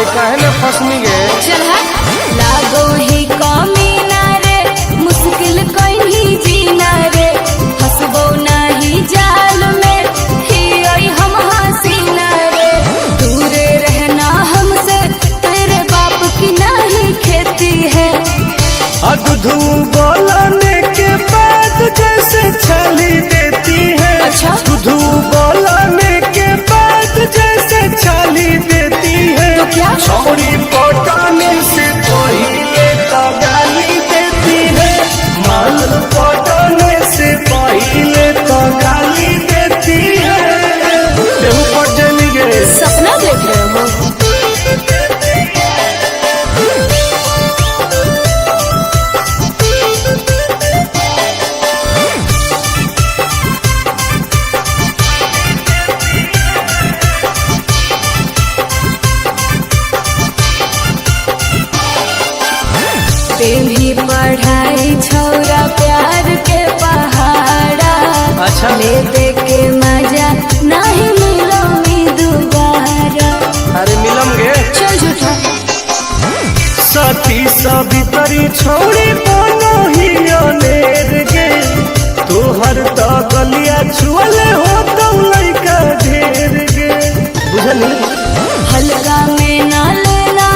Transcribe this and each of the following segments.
अरे काहे ना फसनी गे। चल हट। लागो ही कमी ना रे, मुश्किल कहीं जीना रे, फसबो नहीं जाल में ही ओई हम हसीना रे। दूर रहना हमसे, तेरे बाप की नहीं खेती है। दूध बोलने के बाद जैसे छाली देती है। अच्छा। दूध बोलने के बाद जैसे छाली देती है। तो क्या? छोरी पटाने से पहले तो गाली देती है। माल पटाने से पहले तो गाली देती है। केहू पट जानी गे। सपना देख रहे हो। भी पढ़ाई छौरा प्यार के पहाड़ा। अच्छा। ले दे के मजा नहीं मिलो मी दोबारा। अरे मिलम गे। चल झूठा। सती सवितरी छोड़ी बनो ही अनेर गे। तोहर तो गलिया छुअले हो तो लइका ढेर गे। बुझली। हल्का में ना लेना,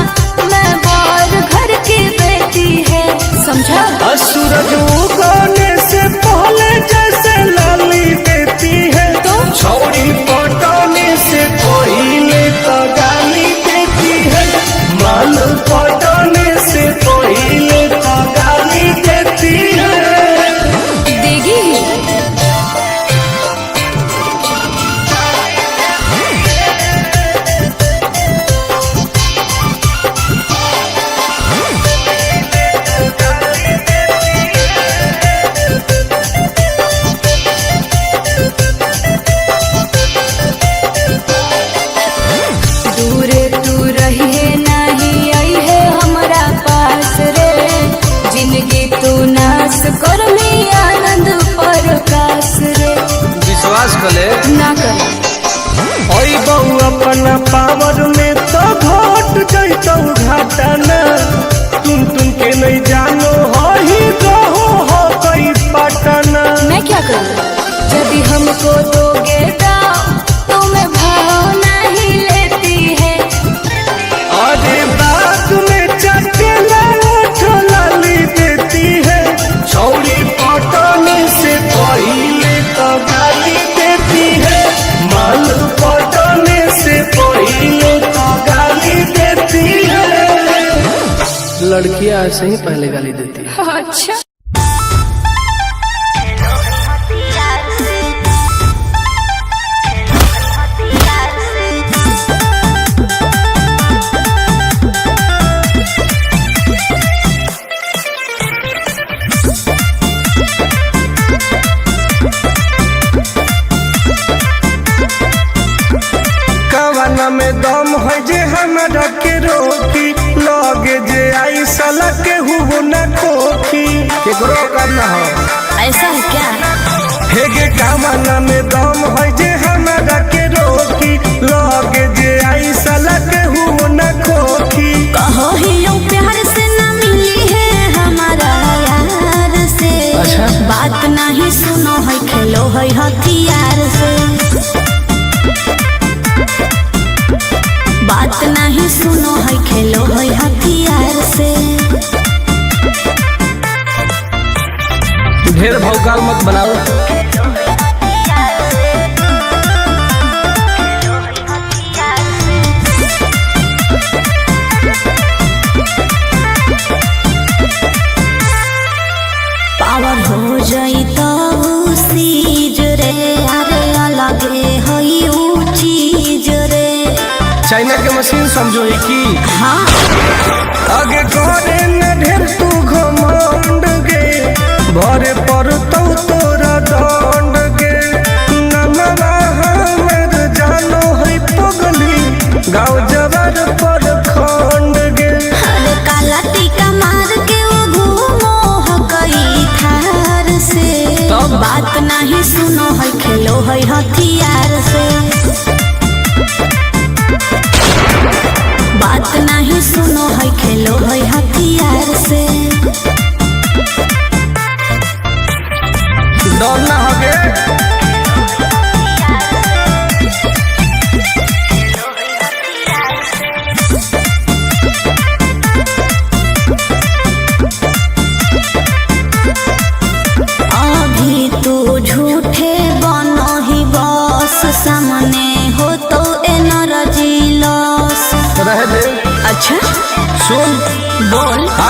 मैं बार घर की बेटी है, समझा। आ सूरज उगने से पहले जैसे लाली देती है। तो? छोड़ी पटाने से पहले तो गाली देती है। माल पटाने से पहले तो गाली देती है। देगी ही। दूर तू रहिए नहीं आई है हमरा पास रे, जिंदगी तू नाश कर ली आनंद प्रकाश रे। विश्वास कले। ना कर। ओई बहु अपना पावर में तो घट जैतौ घाटा ना। तुम तुम के नहीं जानो हो ही रहो हो कई पटना। मैं क्या करूँ यदि हमको दोगे दाव तो मैं भाव नहीं लेती है। अरे बात में चटला लाली देती है। छौड़ी पटने से पहले तो गाली देती है। माल पटने से पहले तो गाली देती है। लड़कियां ऐसे ही पहले गाली देती है। अच्छा। कवना में दम है जे हमरा के रोकी, लगे जे आई साला के हुओ न खोखी। केकरो करना हो ऐसा है क्या? हेगे कवना में दम है जे हमरा के रोकी, लगे जे आई साला के हुओ न खोखी। कहो ही यूं प्यार से न मिली है हमारा यार से। अच्छा। बात नहीं सुनो है खेलो है हथियार से। बात नहीं सुनो है खेलो है हथियार से। ढेर भौकाल मत बनाओ। पावर हो जाई तो सीज रे, अरे अलगे है ऊ चीज रे। चाइना के मशीन समझो ही की। हाँ। आगे करे न ढेर तू घमंड गे, भरे पर तो तोरा दंड गे। नमवा हमर जानो है पगली, गाँव जवर पर खंड गे। अरे काला टीका मार के वो घूमो है कई थार से। तब? बात नहीं सुनो है खेलो है हथियार से। बात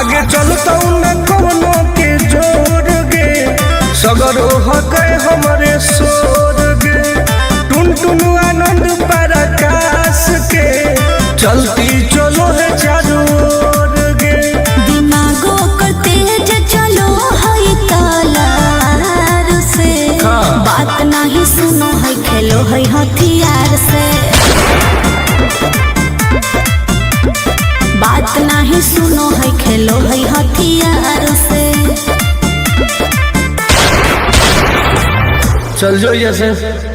आगे चलता न कोनो के जोर गे, सगरो हके हमरे सोर गे। टुन टुन आनंद पराकाश के चलती चलो है चारू ओर गे। दिमागो कर तेज चलो है तलवार से। हाँ। बात नहीं सुनो है खेलो है हथियार से। बात नहीं सुनो है खेलो है हथियार से। चल जो जैसे।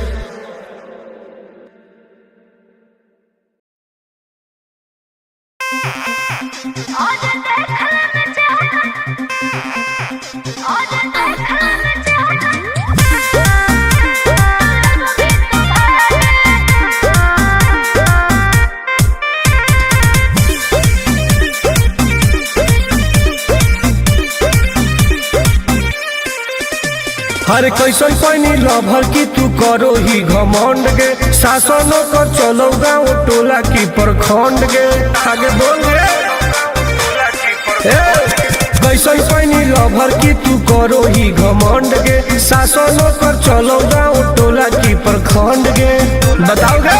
हर कैसन पैनी लभर की तू करो ही घमंड गे, शासनो कर चलो गाँव टोला की प्रखंड गे। आगे बोल गे। ए, कैसन पैनी लभर की तू करो ही घमंड गे, शासनो कर चलो गाँव टोला की प्रखंड गे। बताओ गे।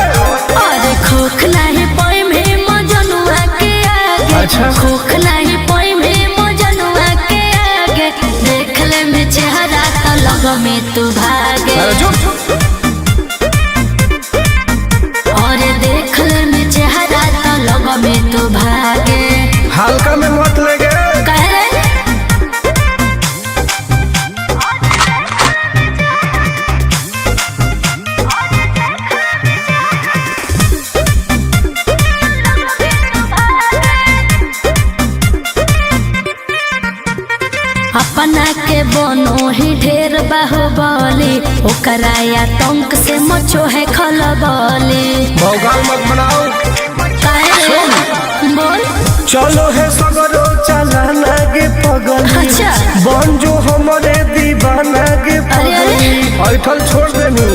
अरे खोखला है पोई में मजनुआ के आगे। अच्छा। खोखला है पोई में मजनुआ के आगे। देख ले में चेहरा तो लग में तू भागे। अरे चुप। अरे देख ले में चेहरा तो लग में तू भागे। हल्का में मत ले गे। कह रे अपना के बनो ही ढेर बाहुबली, ओकरा आतंक से मचो है खलबली। भौकाल मत बनाओ। काहे रे? बोल। चलो है सगरो चलाना गे पगली। अच्छा। बन जो हमारे दीवाना गे अरे, अरे। पगली। ऐठल छोड़ देनी।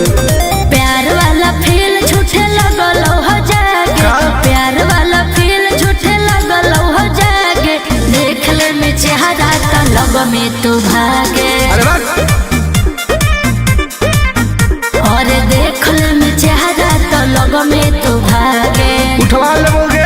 प्यार वाला फील झूठे लगल हो जागे। का? प्यार वाला फील झूठे लगल हो जागे। देख ले में चेहरा तो लग में तू भागे। अरे बस। और देख ले में चेहरा तो लग में तू भागे। उठवा लेबोगे।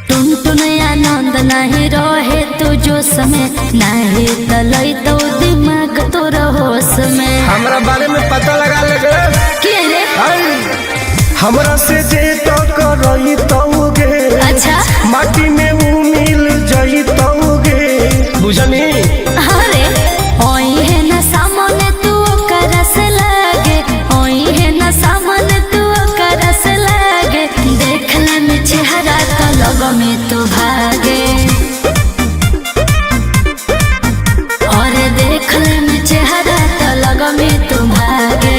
टुन टुन आनंद नहीं रहे तू जोश में, नहीं तलई तो दिमाग तोर होश में। हमरा बारे में पता लगा ले गे। के रे? आई, हमरा से जे तो करई तौगे। अच्छा। माटी में ऊ मिल जई तौगे। बुझनी। अरे ओई है ना सामने तू करस लागे। ओई है ना सामने तू करस लागे। देख ले में चेहरा तो लग में तू भागे। और देख ले में चेहरा तो लग में तू भागे।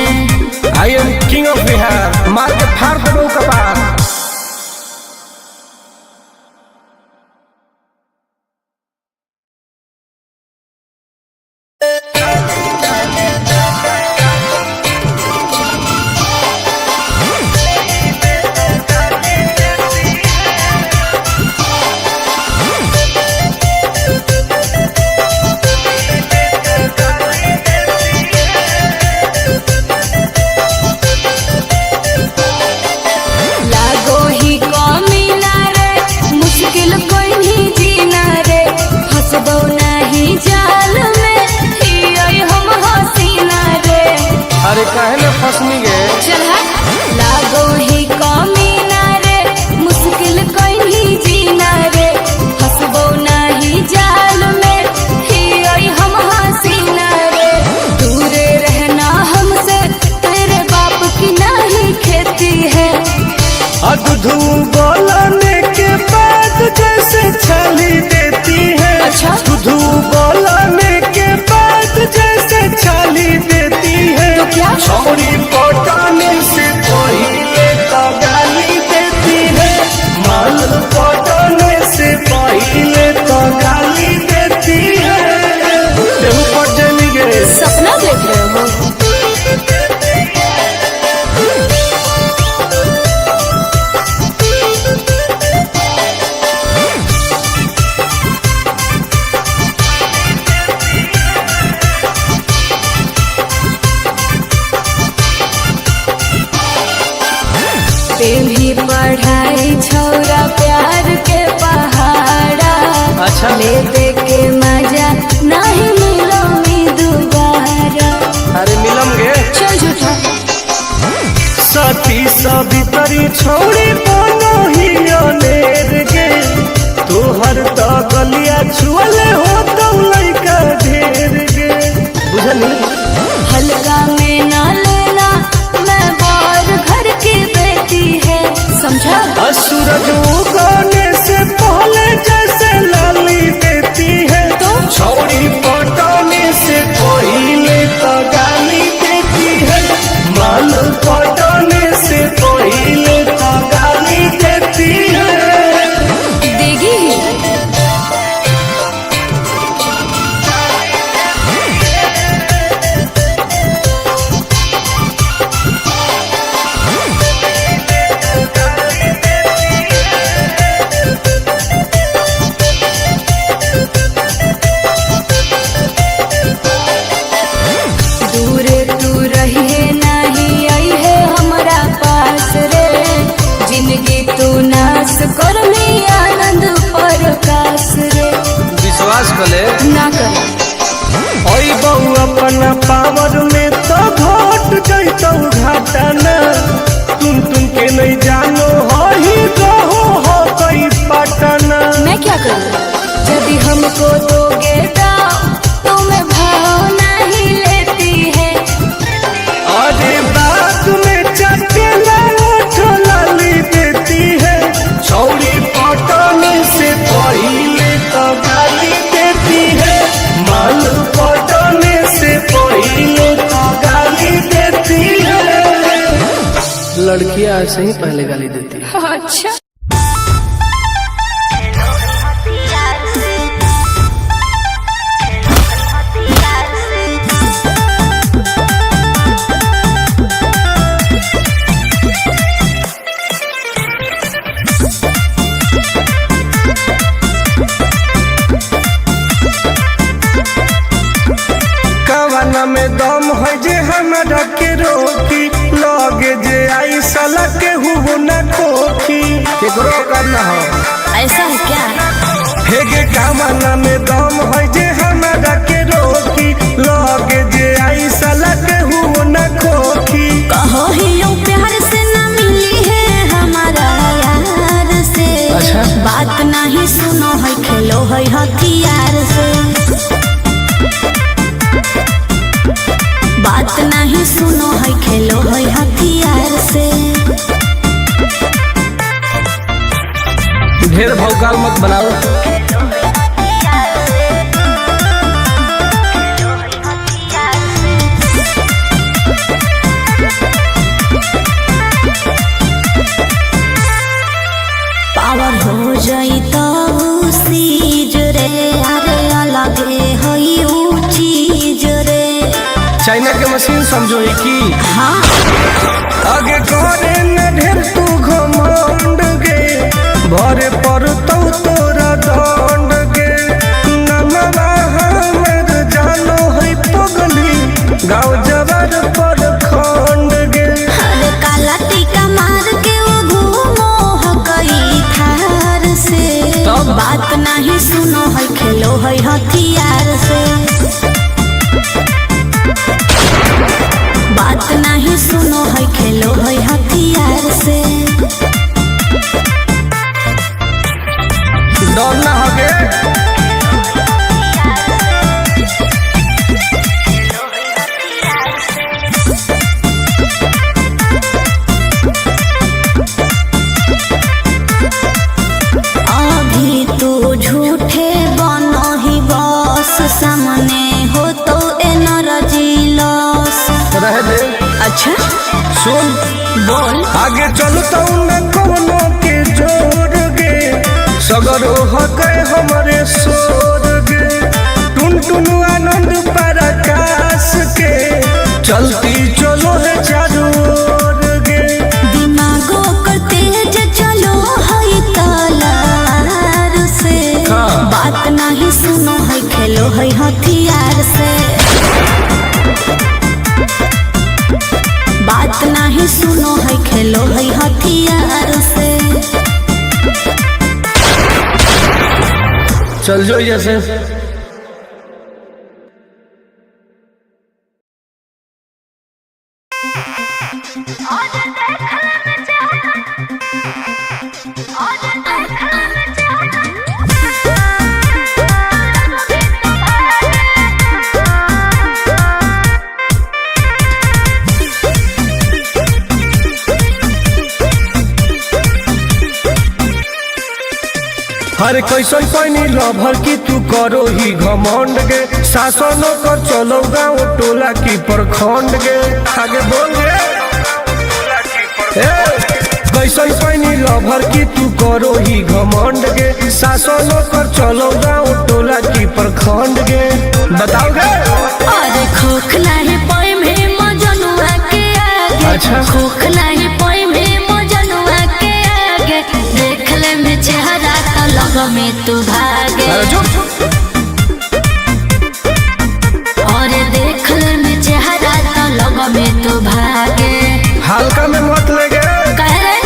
I am king of Bihar. मार के फाड़ देबो कपार। लागो ही कमी ना रे, मुश्किल कोई नहीं जीना रे। फंसबो नहीं जाल में हियै हम हसीना रे। अरे काहे ना फसनी गे। चल हट। लागो ही कमी ना रे, मुश्किल कोई नहीं जीना रे। फंसबो नहीं जाल में हियै हम हसीना रे। दूर रहना हमसे तेरे बाप की नहीं खेती है। दूध बोलने के बाद जैसे छाली देती है। अच्छा। दूध बोलने के बाद जैसे छाली देती है। तो क्या? छोरी पटाने से पहले तो गाली देती है। माल पटाने से भी पढ़ाई छौरा प्यार के पहाड़ा। अच्छा। ले दे के मजा नहीं मिलो मी दोबारा। अरे मिलम गे। चल झूठा। सती सवितरी छोड़ी बनो ही अनेर गे, तोहर तो गलिया छुअले हो तो लइका ढेर गे, बुझली। हल्का में ना लेना, मैं बार घर की बेटी है, समझा। सूरज उगने से पहले जैसे लाली देती है, तो? छौड़ी पटने से पहले तो गाली देती है, माल पटने से पहले तो गाली देती है। देगी ही। दूर तू रहिए नहीं आई है हमारा पास रे, जिंदगी तू नाश कर ली आनंद प्रकाश रे। विश्वास कले ना कर। ओई बहु अपना पावर में तो घट जैतौ घाटा ना, तुम तुम के नहीं जानो हो ही रहो हो कई पटना। मैं क्या करूँ यदि हमको दोगे दाव तो मैं भाव नहीं लेती है। अरे बात में चटेला लाली देती है, छौड़ी पटने से पहले तो गाली देती है, माल पटने से पहले तो गाली देती है। लड़कियां ऐसे ही पहले गाली देती है। अच्छा। कवना में दम है जे हमरा के रोकी, लगे जे आई साला के हुओ न कोखी, केकरो करना हो ऐसा है क्या? हेगे कामना में दम है जे हमरा के रोकी, लगे जे आई साला के हुओ न खोखी। कहो ही यूं प्यार से ना मिली है हमारा यार से। अच्छा। बात नहीं सुनो है खेलो है हथियार से। बात नहीं सुनो है खेलो है हथियार से। ढेर भौकाल मत बनाओ। पावर हो जाई तो सीज रे, अरे अलगे होई ऊ चीज रे। चाइना के मशीन समझो ही की हाँ। आगे करे न ढेर तू घमंड गे, भरे पर तो तोरा दंड गे, नमवा हमर जानो है पगली, गाँव जवर पर खंड गे। अरे काला टीका मार के वो घूमो हकई थार से। तब? बात नहीं सुनो है खेलो है हथियार से। बात नहीं सुनो है खेलो है हथियार से। डर ना हो गे। अभी तू झूठे बनो ही बस, सामने हो तो एनर्जी लॉस। रह दे। अच्छा। सुन। बोल। आगे चलता न कोनो के जोर गे, सगरो हके हमरे शोर गे, टुन टुन आनंद पराकाश के चलती चलो है चारों ओर गे। दिमागो कर तेज चलो है तलार से। हाँ। बात नहीं सुनो है खेलो है हथियार से। बात नहीं सुनो है खेलो लोहे हथियार से। चल जो जैसे। हर कैसन पैनी लभर की तू करो ही घमंड गे, शासनो कर चलो गाँव टोला की प्रखंड गे। आगे बोल गे। ए, कैसन पैनी लभर की तू करो ही घमंड गे, शासनो कर चलो गाँव टोला की प्रखंड गे। बताओ गे। अरे खोख नाही पोई में मजनुआ के आगे। अच्छा। खोख नाही पोई में मजनुआ के आगे, देख ले में चेहरा तो लग में तू भागे। अरे चुप। अरे देख ले में चेहरा तो लग में तू भागे। हल्का में मत ले गे। कह रे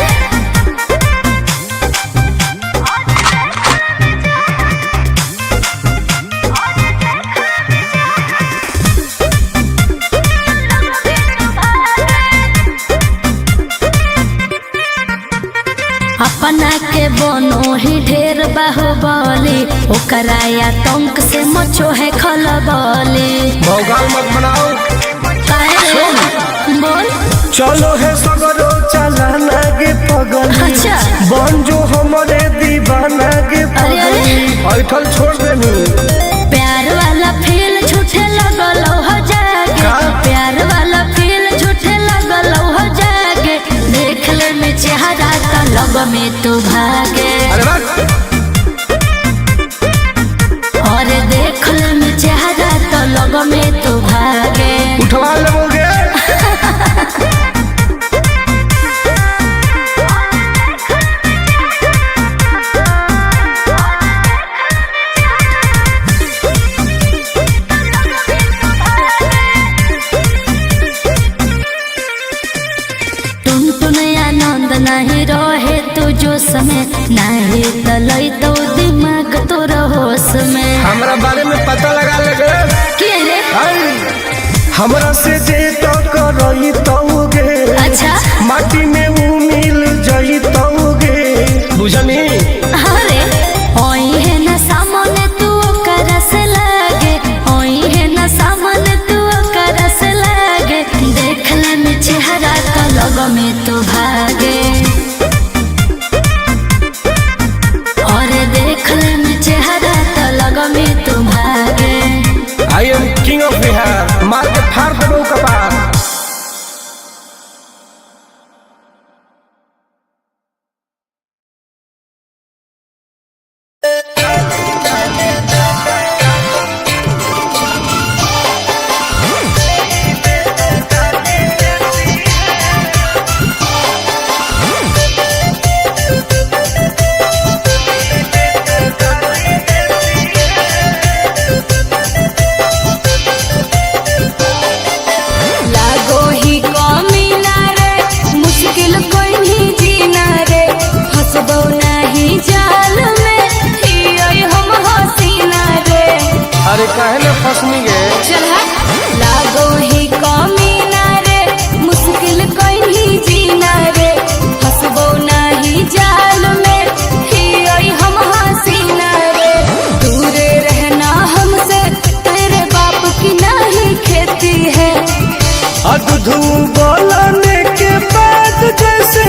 अपना के बनो ही ढेर बाहुबली, ओकरा आतंक से मचो है खलबली। भौकाल मत बनाओ। काहे रे? बोल। चलो है सगरो चलाना गे पगली। अच्छा। बन जो हमारे दीवाना गे अरे, अरे। पगली। ऐठल छोड़ देनी। प्यार वाला फील झूठे लगल हो जागे। का? प्यार वाला फील झूठे लगल हो जागे, देख ले में चेहरा तो लग में तू भागे। अरे बस। और देख ले में चेहरा तो लग में तू भागे। उठवा लेबोगे। टुन टुन आनंद नहीं रहे तू जोश में, नहीं तलई तो दिमाग तोर होश में। हमरा बारे में पता लगा लेगे। के रे? आई, हमरा से जे तो करई तौगे। अच्छा। माटी में ऊ मिल जई तौगे। बुझनी। अरे ओई है ना सामने तू करस लागे, ओई है ना सामने तू करस लागे, देख ले में चेहरा तो लग में तू भागे। और देख ले में चेहरा तो लग में तू भागे। I am king of Bihar. मार के फाड़ देबो कपार। लागो ही कमी ना रे, मुश्किल कोई नहीं जीना रे, फंसबो नहीं जाल में हियो हम हसीना रे। अरे काहे ने फसनी गे? चल हट। लागो ही कमी ना रे, मुश्किल कोई नहीं जीना रे, फंसबो नहीं जाल में हियो हम हसीना रे। दूर रहना हमसे तेरे बाप की नहीं खेती है। दूध बोलने के बाद जैसे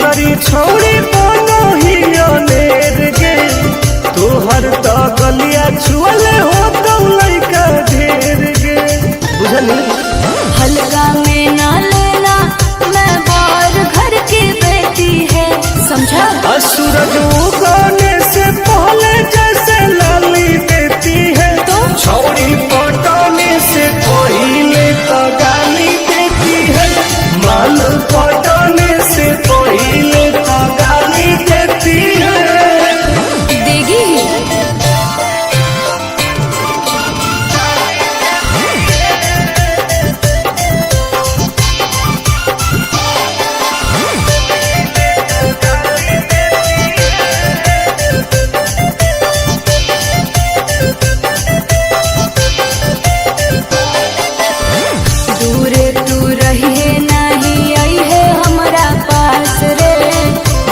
पतरी छौड़ी बनो ही अनेर गे। तोहर तो गलिया छुअले हो तो लइका ढेर गे। बुझली? हल्का में ना लेना, मैं बार घर की बेटी है, समझा? सूरज उगने से पहले जैसे लाली देती है, तो? छौड़ी पटाने से पहले तो गाली देती है। माल पटाने से पहले तो गाली देती है। देगी ही। दूर तू रही नहीं आई है हमारा पास रे,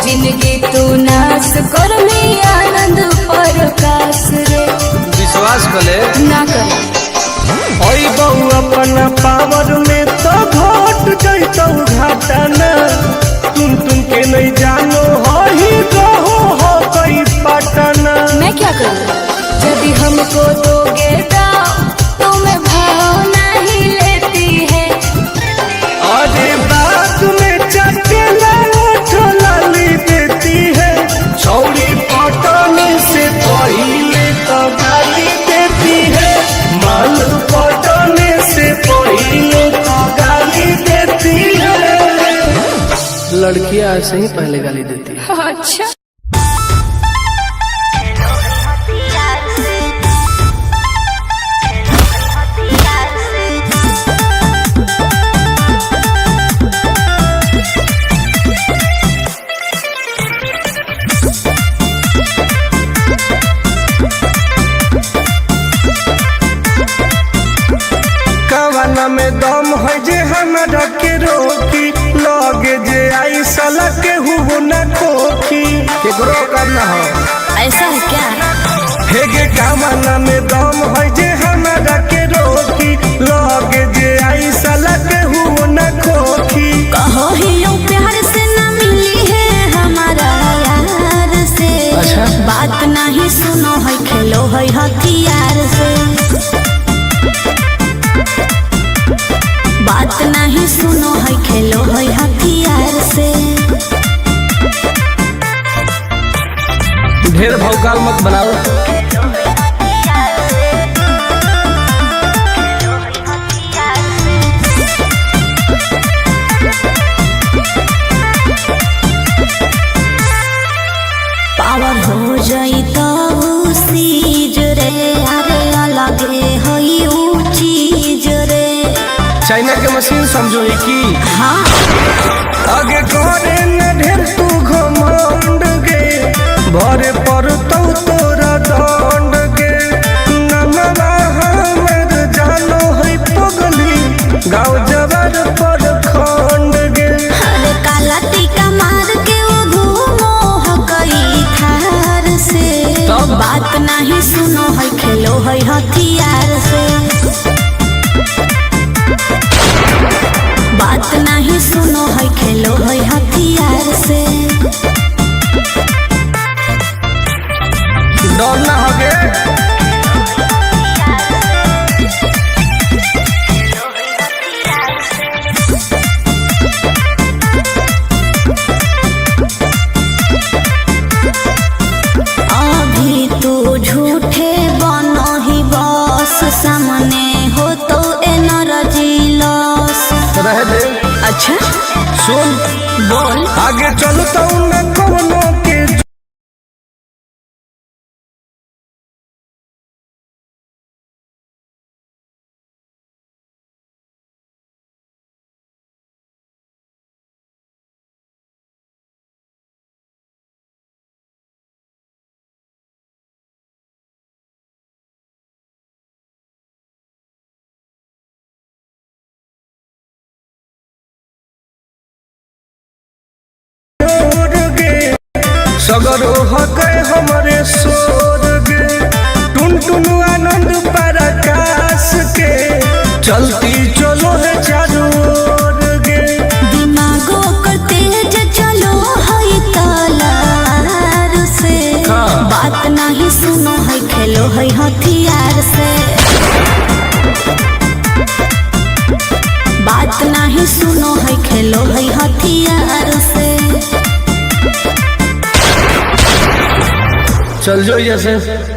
जिंदगी तू नाश कर ली आनंद प्रकाश रे। विश्वास कले ना कर। अबऊ अपना पावर में तो घट जैतौ घाटा ना। तुम तुम के नहीं जानो हो ही रहो हो कई पटना। मैं क्या करूँ यदि हमको दोगे दाव तो मैं भाव नहीं लेती है। अरे बात में चटेला लाली देती है। छौड़ी पटने से पहले तो गाली देती है। माल पटने से पहले तो गाली देती है। लड़कियां ऐसे ही पहले गाली देती है। अच्छा। कवना में दम है जे हमरा के रोकी, लगे जे आई साला के हुओ न खोखी। केकरो करना हो ऐसा है क्या? हेगे कवना में दम है जे हमरा के रोकी, लगे जे आई साला के हुओ न खोखी। कहो ही यूं प्यार से न मिली है हमारा यार से। अच्छा। बात नहीं सुनो है खेलो है हथियार से। बात नहीं सुनो है खेलो है हथियार से। ढेर भौकाल मत बनाओ। पावर हो जाई तो सीज रे, अरे अलगे होई ऊ चीज रे। चाइना के मशीन समझो ही की। हाँ। आगे करे न ढेर तू घमंड गे, भरे पर तो तोरा दंड गे। नमवा हमर जानो है पगली, गाँव जवर पर खंड गे। अरे काला टीका मार के वो घूमो हकई थार से। तब? बात नहीं सुनो है खेलो है हथियार से। बात नहीं सुनो है खेलो है हथियार से। डर ना हो गे। अभी तू झूठे बनो ही बस, सामने हो तो एनर्जी लॉस। रह दे। अच्छा। सुन। बोल। आगे चलता हूँ न कवनो के जोर गे। सगरो हके हमरे सोर गे। टुन टुन आनंद पराकाश के चलती चलो है चारों ओर गे। दिमागो कर तेज चलो। सुनो है खेलो है हथियार से। बात नहीं सुनो है खेलो है हथियार से। चल जो जैसे।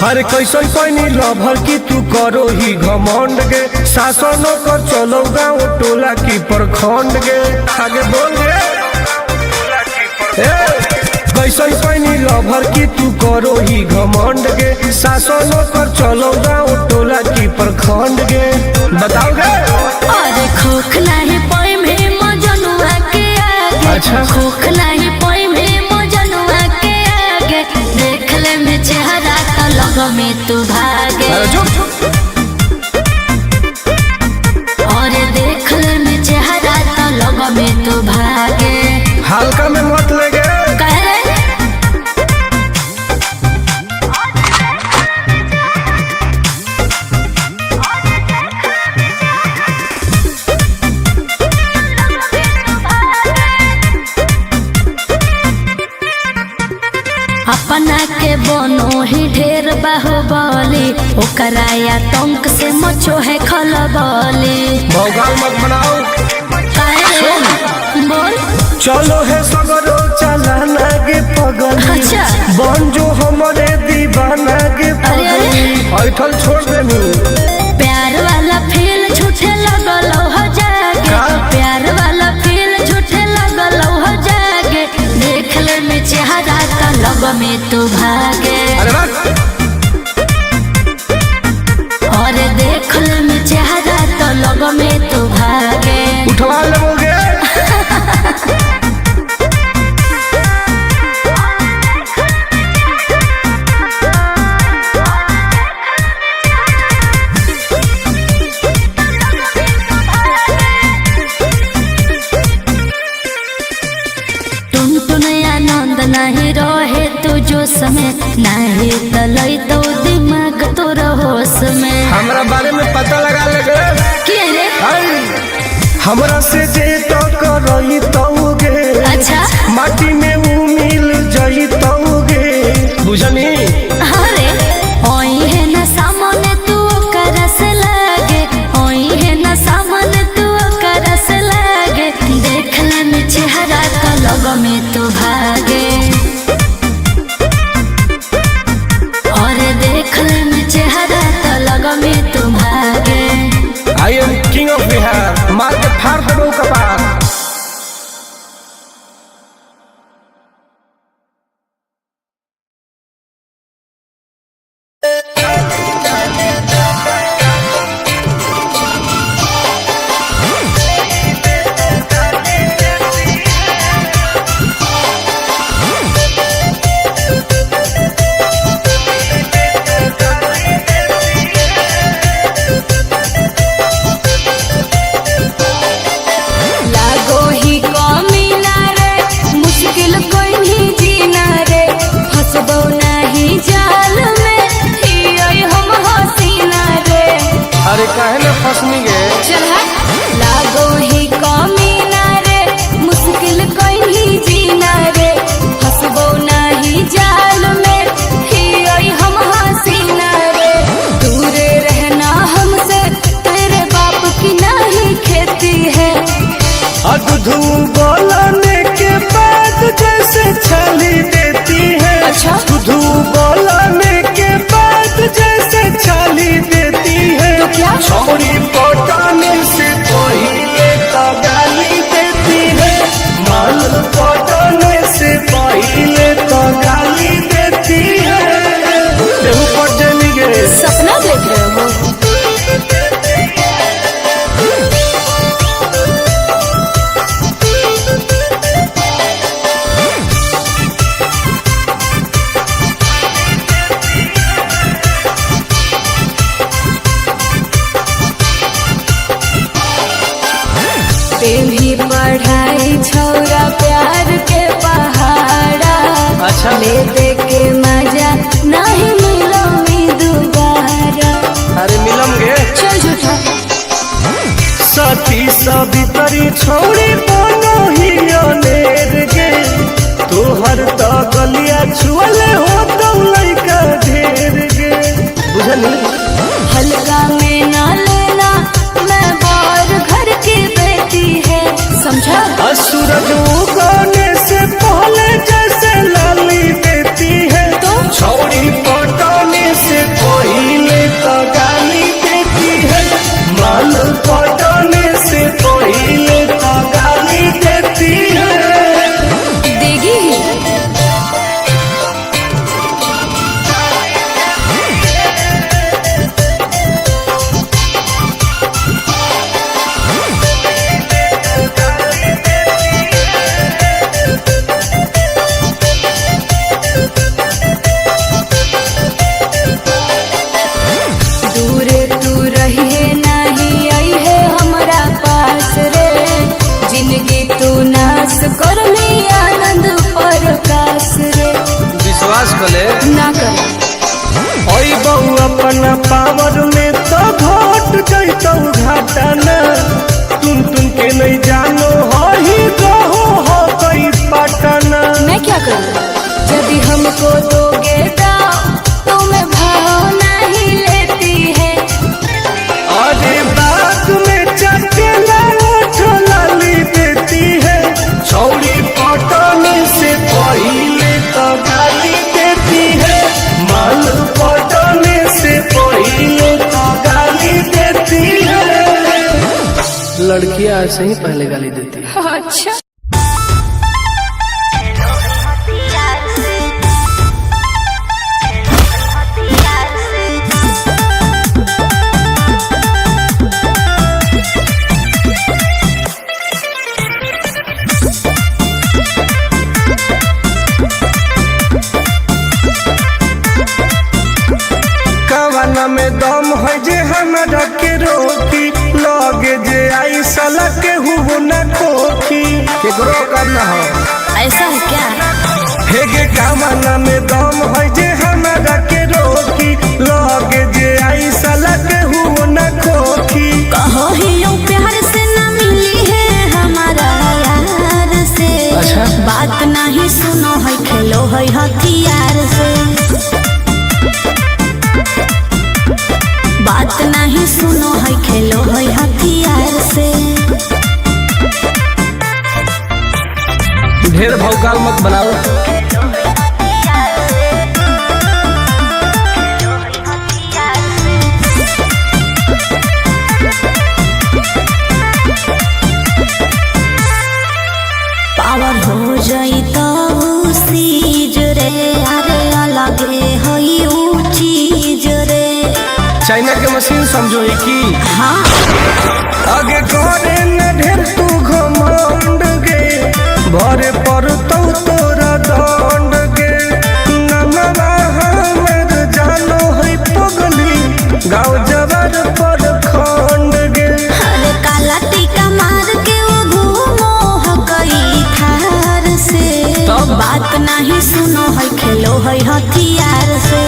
हर कैसन पैनी लभर की तू करो ही घमंड गे, शासनो कर चलो गाँव टोला की प्रखंड गे। आगे बोल गे। ए, कैसन पैनी लभर की तू करो ही घमंड गे, शासनो कर चलो गाँव टोला की प्रखंड गे। बताओ गे। अरे खोख नहीं पोई में मजनुआ के आगे। अच्छा। खोख नहीं पोई में मजनुआ के आगे। देख ले में चेहरा तो लग में तू भागे। अरे चुप। अरे देख ले में चेहरा तो लग में तू भागे। हल्का में मत ले गे। कह रे अपना के बनो ही ढेर बाहुबली, ओकरा आतंक से मचो है खलबली। भौकाल मत बनाओ। काहे रे? बोल। चलो है सगरो चलाना गे पगली। अच्छा। बन जो हमारे दीवाना गे अरे, अरे। पगली। ऐठल छोड़ देनी। प्यार वाला फील झूठे लगल हो जागे। का? प्यार वाला फील झूठे लगल हो जागे। देख ले में चेहरा तो लग में तू भागे। अरे वाह। और देख ले में चेहरा तो लग में तू भागे। उठवा लेबोगे। टुन टुन आनंद नहीं रहे तू जोश में, नहीं तलई तो दिमाग तोर होश में। हमरा बारे में पता लगा लेगे। के रे? आई, हमरा से जे तो करई तौगे। अच्छा। माटी में ऊ मिल जई तौगे। बुझनी। अरे ओई है ना सामने तू करस लागे। ओई है ना सामने तू करस लागे। देख ले में चेहरा तो लग में तू भागे। और देख ले में चेहरा तो लग में तू भागे। I am king of Bihar. मार के फाड़ देबो कपार। लागो ही कमी ना रे, मुश्किल कोई नहीं जीना रे, फंसबो नहीं जाल में हियै हम हसीना रे। अरे काहे ना फसनी गे। चल हट। लागो ही कमी ना रे, मुश्किल कोई नहीं जीना रे, फंसबो नहीं जाल में हियै हम हसीना रे। दूर रहना हमसे तेरे बाप की नहीं खेती है। दूध बोलने के बाद जैसे छाली देती है। अच्छा। दूध बोलने के बाद जैसे छाली देती है। तो क्या? छोरी पटाने से पहले भी पढ़ाई छौरा प्यार के पहाड़ा। अच्छा। ले दे के मजा नहीं मिलो मी दोबारा। अरे मिलम गे। चल झूठा। सती सवितरी छोड़ी बनो ही अनेर गे, तोहर तो गलिया छुअले हो तो लइका ढेर गे, बुझली। हल्का में ना लेना, मैं बार घर की बेटी है, समझा। सूरज उगने से पहले जैसे लाली देती है, तो? छौड़ी पटाने से पहले तो गाली देती है, माल पटाने से पहले तो गाली देती है। देगी ही। दूर तू रहिए नहीं आई है हमरा पास रे, जिंदगी तू नाश कर ली आनंद पर कास रे। विश्वास कले ना कर। ओई बहु अपना पावर में तो घट जैतौ घाटा ना, तुम तुम के नहीं जानो हो ही रहो हो कई पटना। मैं क्या करूँ यदि हमको दोगे दाव तो मैं भाव नहीं लेती है। अरे बात में चटेला लाली देती है, छौड़ी पटाने से पहले तो गाली देती है, माल पटाने से पहले तो गाली देती है। लड़कियां ऐसे ही पहले गाली देती है। अच्छा। कवना में दम है जे हमरा के रोकी, लगे जे आई साला के हुओ न खोखी, केकरो करना हो ऐसा है क्या? हेगे कवना में दम है जे हमरा के रोकी, लगे जे आई साला के हुओ न खोखी। कहो ही यूं प्यार से न मिली है हमारा यार से। अच्छा। बात नहीं सुनो है खेलो है हथियार से। बात नहीं सुनो है खेलो है हथियार से। ढेर भौकाल मत बनाओ। पावर हो जाई तो सीज रे, अरे अलगे हई ऊ चीज रे। चाइना के मशीन समझो ही की हाँ। आगे करे न ढेर तू घमंड गे, भरे पर तो तोरा दंड गे, नमवा हमर जानो है पगली, गाँव जवर पर खंड गे। अरे काला टीका मार के वो घूमो हकई थार से। तब? बात नहीं सुनो है खेलो है हथियार से।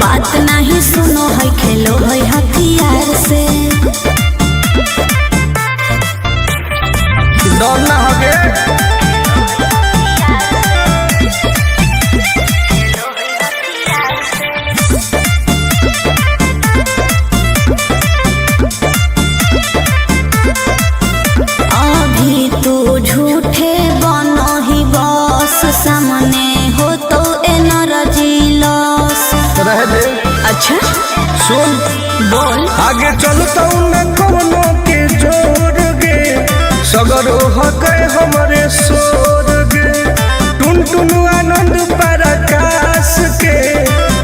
बात नहीं सुनो है खेलो है हथियार से। डर ना हो गे। अभी तो झूठे बनो ही बस, सामने हो तो एनर्जी लॉस। रह दे। अच्छा। सुन। बोल। आगे चलता न कोनो के जोर गे, सगरो हके हमरे सोर गे, टुन टुन आनंद पराकाश के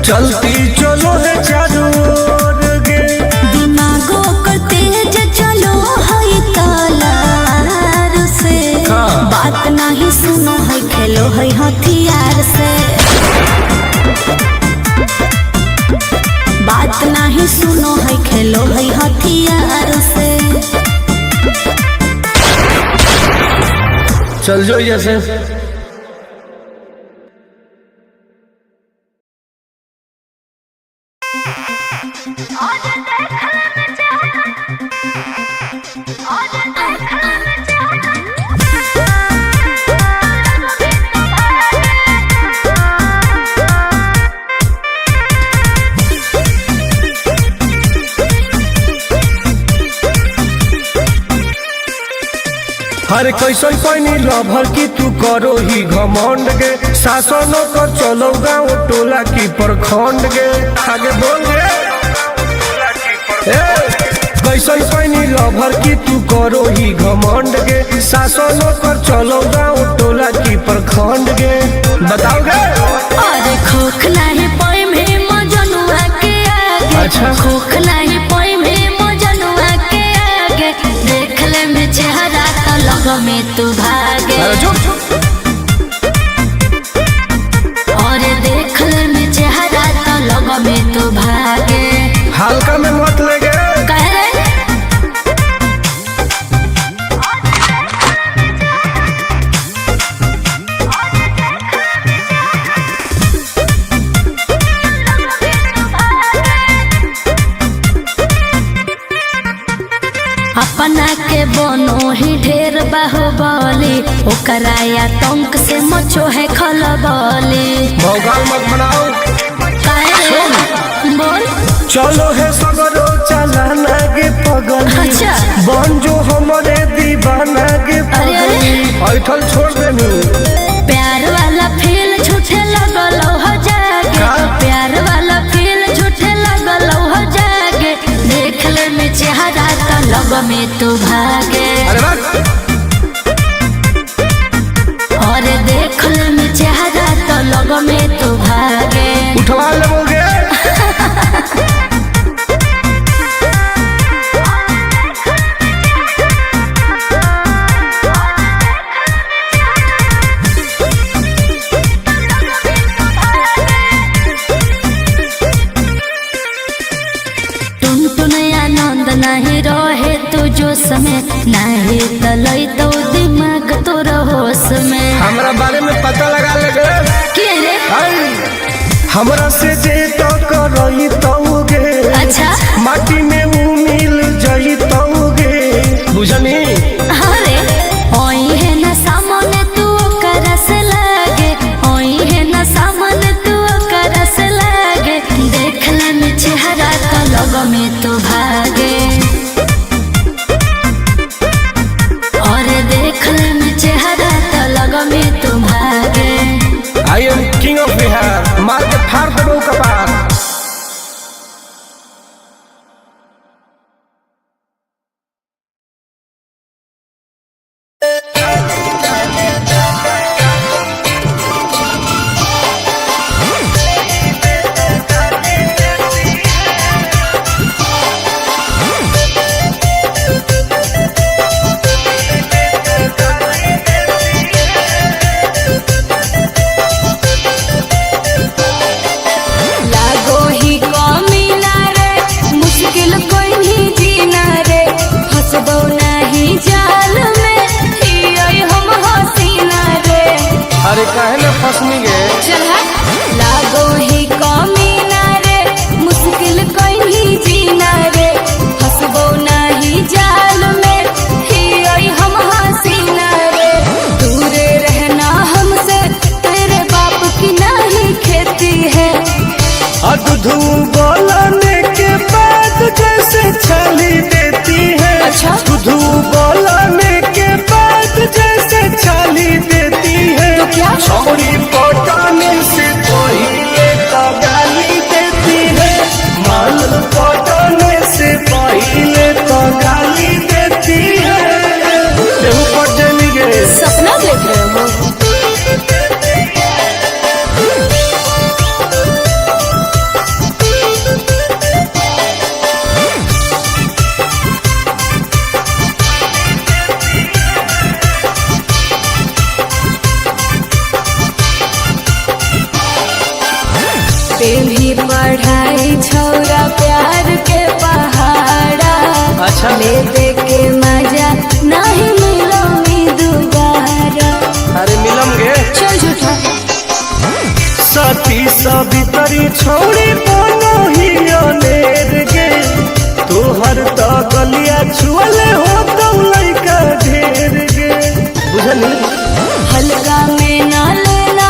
चलती चलो है चारों ओर गे। दिमागो कर तेज चलो है तलवार से। हाँ। बात नहीं सुनो है खेलो है हथियार से। बात नहीं सुनो है खेलो झूठे लोढ़े हथियार से। चल जो जैसे। हर कैसन पैनी लभर की तू करो ही घमंड गे, शासनो कर चलो गाँव टोला की प्रखंड गे। आगे बोल गे। ए, कैसन पैनी लभर की तू करो ही घमंड गे, शासनो कर चलो गाँव टोला की प्रखंड गे। बताओ गे। अरे खोख नाही पोई में मजनुआ के आगे। अच्छा। खोख नाही पोई में मजनुआ के आगे, देख ले में चेहरा तो लग में तू भागे। अरे चुप। अरे देख ले में चेहरा तो लग में तू भागे। हल्का में मत ले गे। कह रे अपना के बनो ही ढेर बाहुबली, ओकरा आतंक से मचो है खलबली। भौकाल मत बनाओ। काहे रे बोल। चलो है सगरो चलाना गे पगली। अच्छा। बन जो हमारे दीवाना गे अरे, अरे। पगली। ऐठल छोड़ देनी। प्यार वाला फील झूठे लगल हो जागे। का? प्यार वाला फील झूठे लगल हो जागे, देख ले में चेहरा तो लग में तू भागे। अरे बस। और देख ले में चेहरा तो लग में तू भागे। उठवा लेबोगे। टुन टुन आनंद नहीं रहे तू जोश में, नहीं तलई तो दिमाग तोर होश में। हमरा बारे में पता लगा ले गे। के रे? आई, हमरा से जे तो करई तौगे। अच्छा। माटी में ऊ मिल जई तौगे। बुझनी। अरे ओई है ना सामने तू करस लागे, ओई है ना सामने तू करस लागे, देख ले में चेहरा तो लग में तू भागे। और देख ले में चेहरा तो लग में तू भागे। I am king of Bihar. मार के फाड़ देबो कपार। लागो ही कमी ना रे, मुश्किल कोई नहीं जीना रे, फंसबो नहीं जाल में हियै हम हसीना रे। अरे काहे ना फसनी गे। चल हट। लागो ही कमी ना रे, मुश्किल कोई नहीं जीना रे, फंसबो नहीं जाल में हियै हम हसीना रे। दूर रहना हमसे तेरे बाप की नहीं खेती है। दूध बोलने के बाद जैसे छाली देती है। अच्छा। दूध बोलने के बाद जैसे छाली देती है। तो क्या? छौड़ी पटाने से पहिले तो गाली देती है। माल पटाने से पहिले तो गाली देती है। केहू पट जानी गे। सपना देख रहे हो। सवितरी छोड़ी बनो ही अनेर गे। तोहर तो गलिया छुअले हो तो लइका ढेर गे। बुझली? हल्का में ना लेना,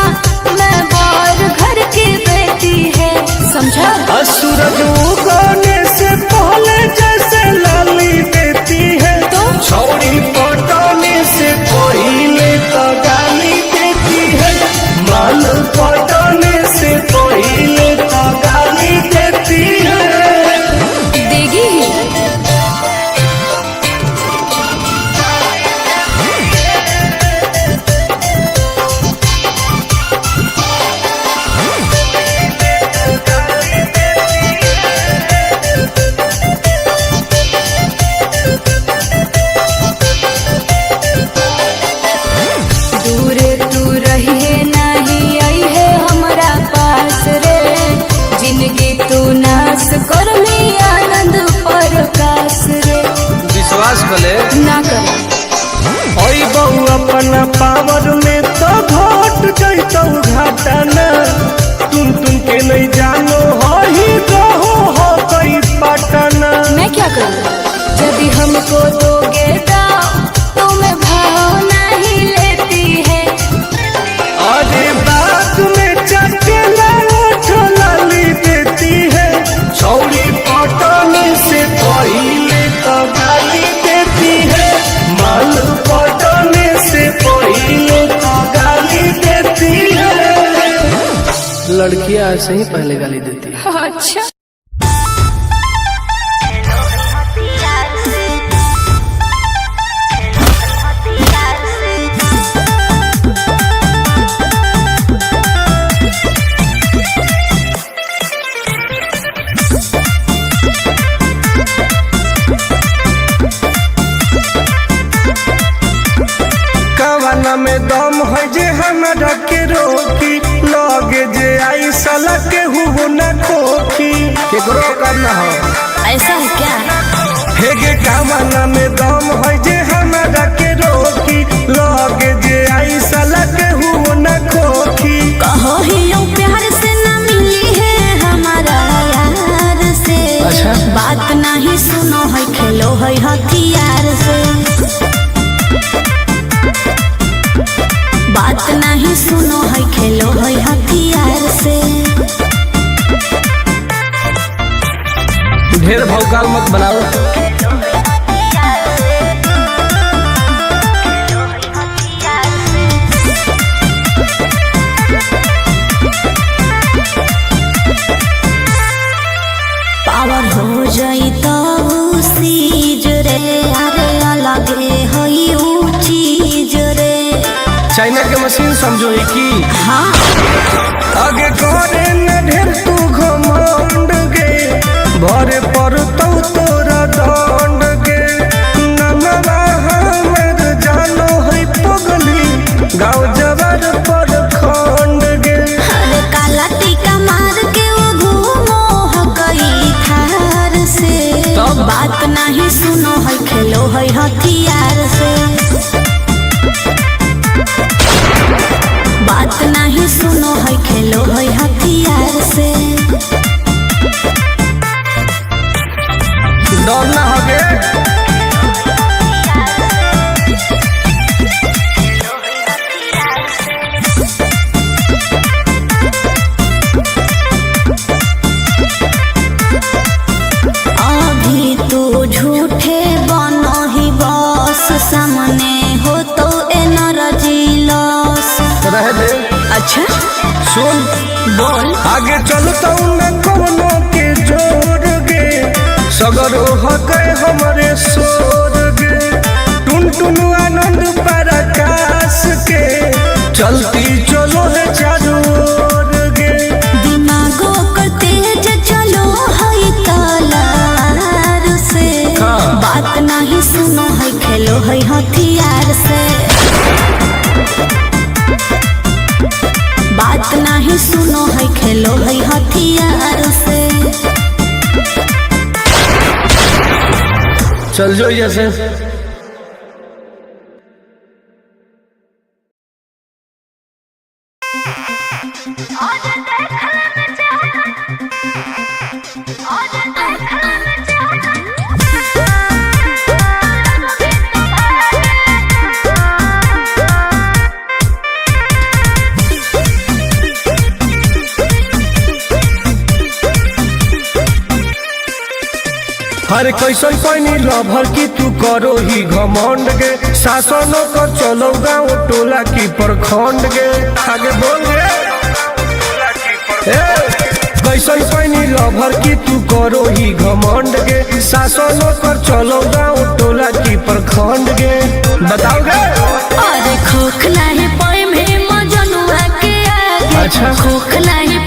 मैं बार घर की बेटी है, समझा? आ सूरज उगने से पहले जैसे लाली देती है, तो? छौड़ी पटने से पहले तो गाली देती है। माल पटने से पहले तो गाली देती है। देगी ही। दूर तू रहिए नहीं आई है हमरा पास रे, जिंदगी तू नाश कर में आनंद प्रकाश रे। विश्वास कले ना कर। अबऊ अपना पावर में तो घट जैतौ घाटा ना। तुम तुम के नहीं जानो हो ही रहो हो कई पटना। मैं क्या करूँ यदि हमको दोगे दाव तो मैं भाव नहीं लेती है। अरे बात में चटला लाली देती है, छौड़ी पटने से पहले तो गाली देती है। माल पटने से पहले तो गाली देती है। लड़कियां ऐसे ही पहले गाली देती है। अच्छा। कवना में दम है जे हमरा के रोकी, लगे जे आई साला के हुओ न खोखी। केकरो करना हो ऐसा है क्या? हे गे कवना में दम है जे हमरा के रोकी, लगे जे आई साला के हुओ न खोखी। कहो ही यूं प्यार से न मिली है हमारा यार से। अच्छा। बात नहीं सुनो है खेलो है हथियार से। बात नहीं सुनो है खेलो है हथियार से। ढेर भौकाल मत बनाओ। पावर हो जाई तो सीज रे, अरे अलगे होई ऊ चीज रे। चाइना के मशीन समझो ही की हाँ। आगे करे न ढेर तू घमंड गे, भरे पर तो तोरा दंड गे। नमवा हमर जानो है पगली, गाँव जवर पर खंड गे। अरे काला टीका मार के वो घूमो है कई थार से। तब? बात नहीं सुनो है खेलो है हथियार से। बात नहीं सुनो है खेलो है हथियार से। डर ना हो गे। अभी तो झूठे बनो ही बस, सामने हो तो एनर्जी लॉस। रह दे। अच्छा सुन बोल। आगे चलता न कोनो के जोर गे, सगरो हके हमरे शोर गे। टुन टुन आनंद पराकाश के चलती चलो है चारों ओर गे। दिमागो कर तेज चलो है तलवार से। हाँ। बात नहीं सुनो है खेलो है हथियार से। बात नहीं सुनो है खेलो है हथियार से। चल जो जैसे। आज देख ले। अरे कैसन पैनी लभर की तू करो ही घमंड गे, शासनो कर चलो गाँव टोला की प्रखंड गे। आगे बोल गे। ए, कैसन पैनी लभर की तू करो ही घमंड गे, शासनो कर चलो गाँव टोला की प्रखंड गे, बताओ गे। अरे खोख नाही पोई में मजनुआ के आगे। अच्छा। खोख नाही।